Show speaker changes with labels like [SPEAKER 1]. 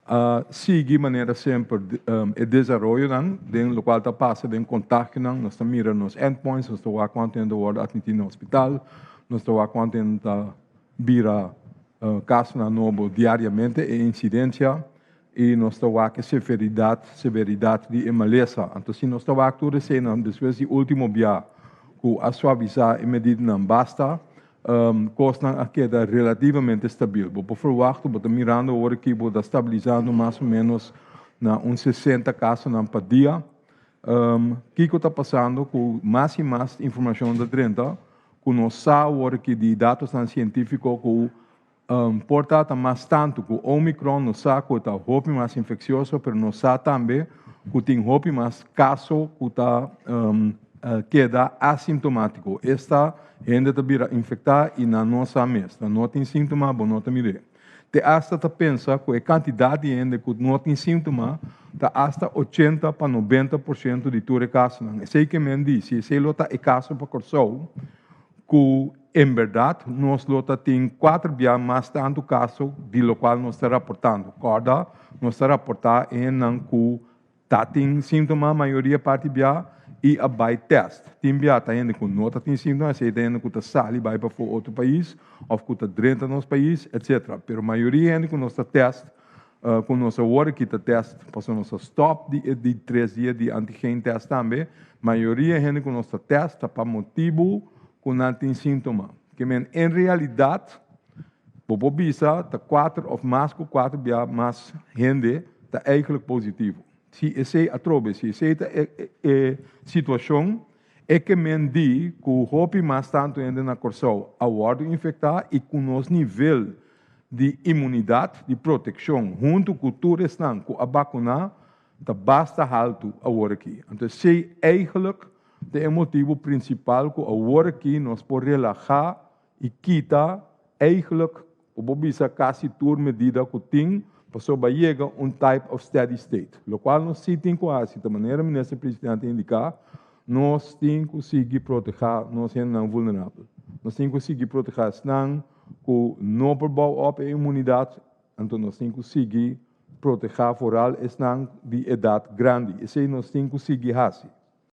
[SPEAKER 1] A sigui manera semper e desaroyonan den lokual ta pasa den kontagionan. Nos ta mira nos endpoints, nos ta wak kuantu hende ta wòrdu atmití na hospital, nos ta wak kuantu hende ta bira kasonan nobo diariamente, e insidensia, i nos ta wak e severidat, severidat di e malesa. Anto si nos ta wak tur eseinan despues di último bia ku a suavisá e medidanan basta, Kosnan a keda relativamente stabil. Bo por ferwagt ku bo ta mirando awor aki bo ta stabilisando mas o ménos na un 60 kasonan pa dia. Kiko ta pasando ku mas i mas informashon ta drenta ku nos sa awor aki di datosnan sientífiko ku por ta ta mas tantu ku Omicron, nos sa ku e ta hopi mas infeksioso pero nos sa tambe ku tin hopi mas kaso ku ta keda asimptomátiko, esta hende ta bira infektá i nan no sa mes, nan no tin síntoma, bo no ta mir'é. Te asta ta pensa ku e kantidat di hende ku no tin síntoma ta asta 80 pa 90% di tur e kasonan. Esei ke men di, si esei lo ta e kaso pa Kòrsou, ku en bèrdat nos lo ta tin kuater bia mas tantu kaso di lokual nos ta raportando. Kòrda, nos ta raportá e hendenan ku ta tin síntoma mayoria parti bia i a bai tèst. Tin bia ta hende ku no ta tin síntoma, esei ta hende ku ta sali bai pafó otro pais òf ku ta drenta nos pais, etcetera. Pero mayoria hende ku nos ta tèst, ku nos awor aki ta tèst, pasobra nos a stòp di e di 3 dia di antigen tèst tambe, mayoria hende ku nos ta tèst ta pa motibu ku nan tin síntoma. Ke men en realidat bo por bisa ta kuater òf mas ku kuater bia mas hende ta eigenlijk positivo. Si esei atrobe, si esei ta e situashon, e ke men di ku hopi mas tantu hende na Kòrsou a wòrdu infektá i ku nos nivel di imunidat, di protekshon, huntu ku tur esnan ku a bakuná ta basta haltu awor aki. Anto esei eigenlijk ta e motibu prinsipal ku awor aki nos por relahá i kita eigenlijk, bo por bisa kasi tur medida ku tin, pasobra a yega un type of steady state. Lokual nos sí tin ku hasi, ta manera Minister Presidente a indiká, nos tin ku sigui protehá nos hendenan vulnerabel. Nos tin ku sigui protehá esnan ku no por bou op e imunidat, anto nos tin ku sigui protehá foral esnan di edat grandi. Esei nos tin ku sigui hasi.